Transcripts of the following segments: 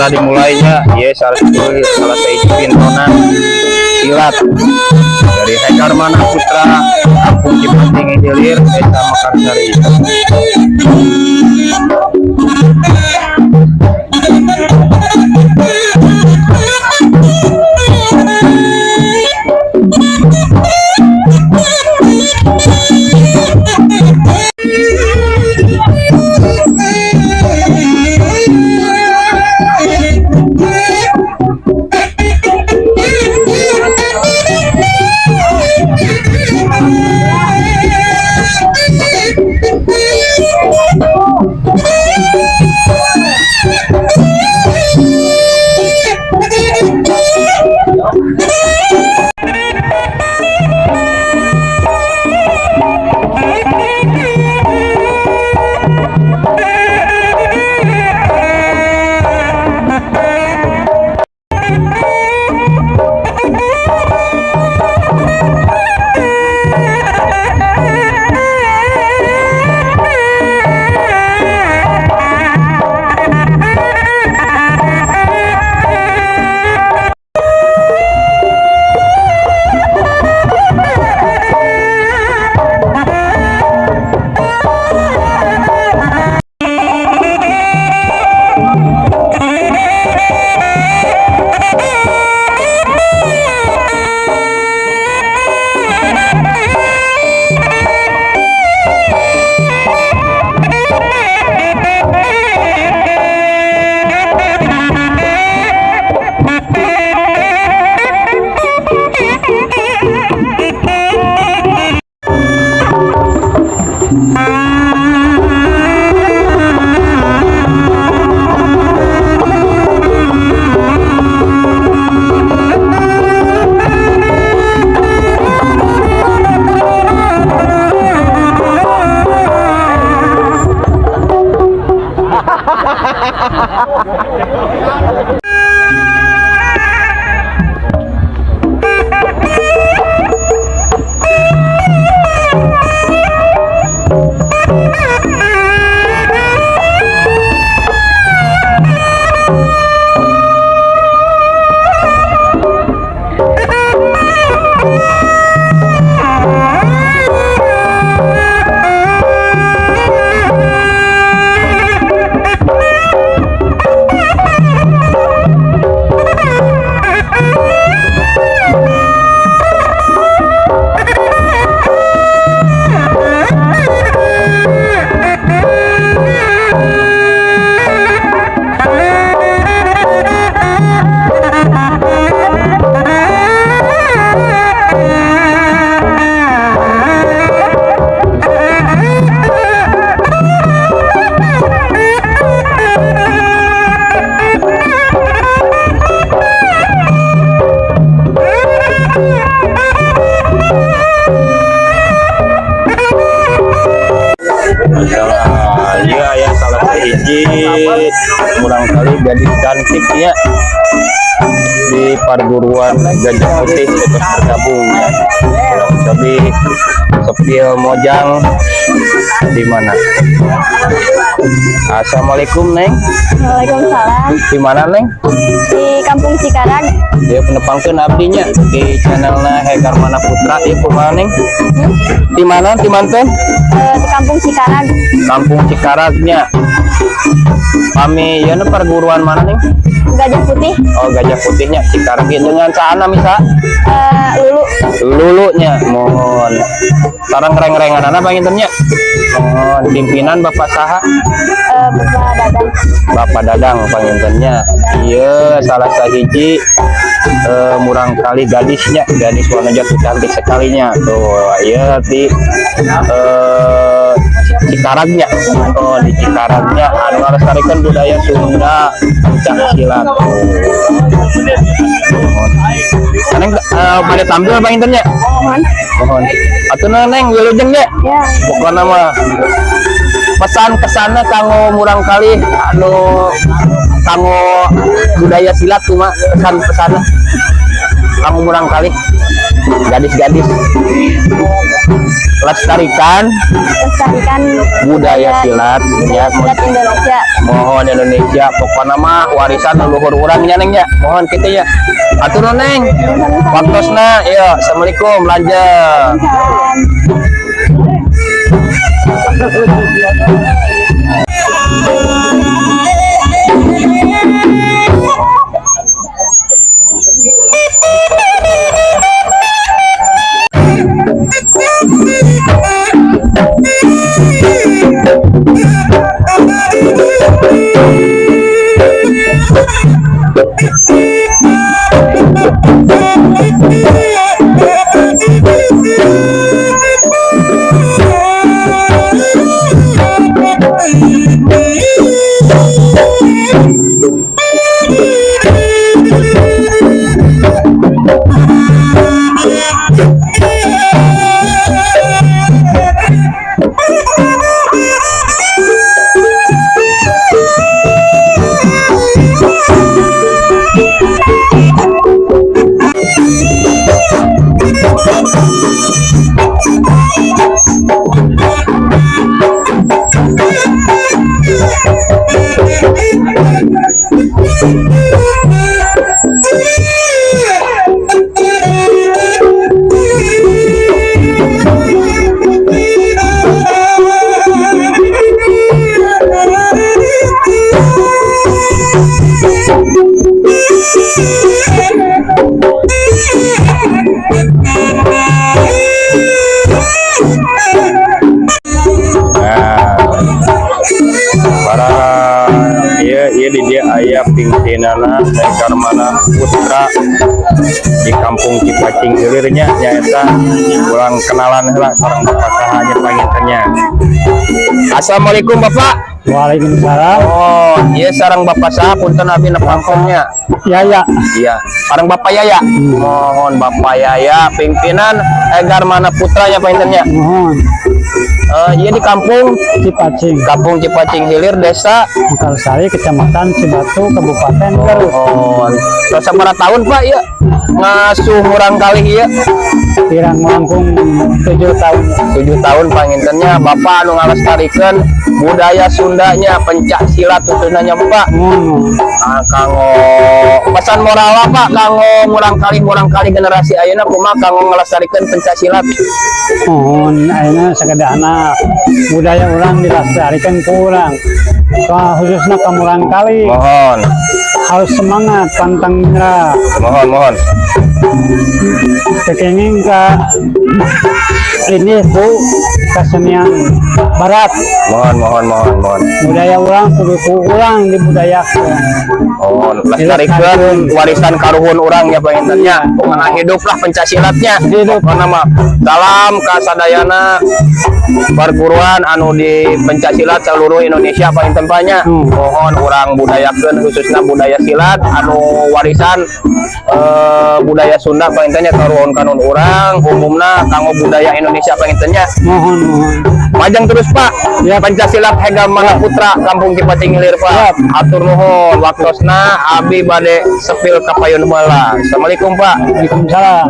Acara dimulainya ya, salah satu, salah satu pintonan silat dari Hegarmana Putra, Kampung Cipating Hilir, Desa Mekarsari. Masalah iya ya, salah sahiji murangkalih gadis cantik ya di perguruan Gajah Putih terus bergabung ya. Tapi Sepil Mojang di mana? Assalamualaikum, Neng. Waalaikumsalam. Di mana, Neng? Di Kampung Cikarang. Dia penepangkeun abdinya di channelna Hegarmana Putra. Ieu kumaha, Neng? Di mana? Di manten? Di Kampung Cikarang. Kampung Cikaragnya. Pami ieu na perguruan mana, Neng? Gajah Putih. Oh, Gajah Putihnya Cikarag dengan saana misa? Lulu. Lulunya mohon sareng reng-rengan pangintennya, mohon pimpinan Bapak saha? Bapak Dadang. Bapak Dadang pangintennya. Iya, salah sahiji murangkalih gadisnya, gadis warna jatuh cantik sekalinya tuh. Iya, di Cikaragnya. Oh, di Cikaragnya anu ngalestarikan budaya Sunda pencak silat. Neng, pada tampil pangintennya. Mohon. Mohon atuh, Neng, wilujeng nya. Ya. Pokoknya mah pesan kesana kanggo murangkalih anu kanggo budaya silat tuh mah, pesan pesana kanggo murangkalih. Gadis-gadis. Lestarikan Lestarikan budaya silat ya. Silat Indonesia. Mohon, Indonesia pokoknya mah warisan leluhur urang nya, Neng, nya. Mohon kitu ya. Atur nuhun, Neng. Waktosna ya. Assalamualaikum, lanjut. Salam. Nah, para iya iya di dieu aya pimpinanna Hegarmana Putra di Kampung Cipacing Hilir nya, nyaeta urang kenalan heula sareng Bapak saha nya panginten nya. Assalamualaikum, Bapak. Waalaikumsalam. Oh, iya, sareng Bapak saha, punten abi nepangkeun nya? Yaya. Iya, sareng Bapak Yaya. Mohon, Bapak Yaya, pimpinan Hegarmana Putra nya panginten nya. Mohon. Eh, iya, di kampung Cipacing. Kampung Cipacing Hilir, Desa Mekarsari, Kecamatan Cibatu, Kabupaten Garut. Oh, terus sabaraha tahun, Pak, ya ngasuh murangkalih ya? Kirang langkung 7 tahun. 7 tahun panginten nya Bapak anu ngalestarikeun budaya Sundanya, pencak silat khususnya, Pak. Mohon. Nah, kanggo pesan moral, Pak, kanggo murangkalih murangkalih generasi ayeuna kumaha kanggo ngalestarikeun pencak silat? Mohon, ayeuna sakedahna budaya urang dilestarikan ku urang. Ka khususnya ka murangkalih harus semangat, pantang menyerah. Mohon mohon. Kekenging ka ini ku kesenian barat. Mohon mohon mohon mohon. Budaya urang kudu ku urang dibudayakan. Mohon, lestarikan warisan karuhun urang ya panginten nya. Pokoknya hidup lah pencak silatnya. Hidup. Pokoknya mah salam kasadayana perguruan anu di pencak silat seluruh Indonesia panginten nya. Mohon, urang budayakeun khususnya budaya silat anu warisan budaya Sunda panginten nya, karuhun kanun urang, umumna kanggo budaya Indonesia panginten nya. Mohon mohon. Majeng terus, Pak. Ya. Pencak silat Hegarmana Putra Kampung Cipacing Hilir, Pak. Atur nuhun waktosna, abi bade spill ka payun heula. Assalamualaikum, Pak. Waalaikumsalam.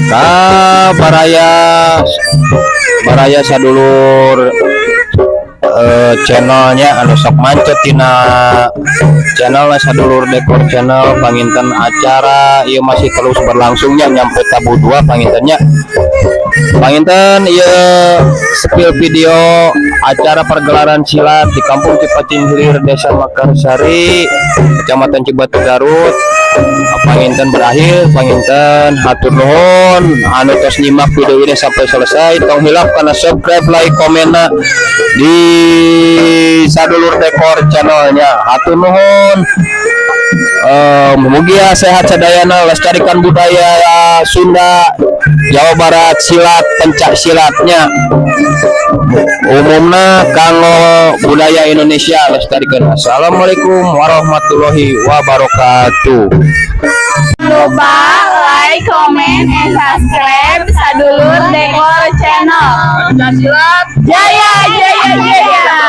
Ka baraya baraya sadulur channelnya anu sok mancet tina channel Sadulur Dekor Channel, panginten acara ieu masih terus berlangsungnya nyampe tabuh 2 panginten nya. Panginten ieu spill video acara pergelaran silat di Kampung Cipacing Hilir, Desa Mekarsari, Kecamatan Cibatu, Garut. Panginten berakhir. Panginten hatur nuhun anu tos nyimak video ini sampai selesai. Tong hilap kana subscribe, like, komen di Sadulur Dekor channelnya. Hatur nuhun. Mugia sehat sadayana, lestarikan budaya Sunda, Jawa Barat, silat, pencak silatnya, umumnya kanggo budaya Indonesia lestarikan. Assalamualaikum warahmatullahi wabarakatuh. Lupa like, comment, and subscribe Sadulur Dekor Channel. Silat. Jaya, jaya, jaya.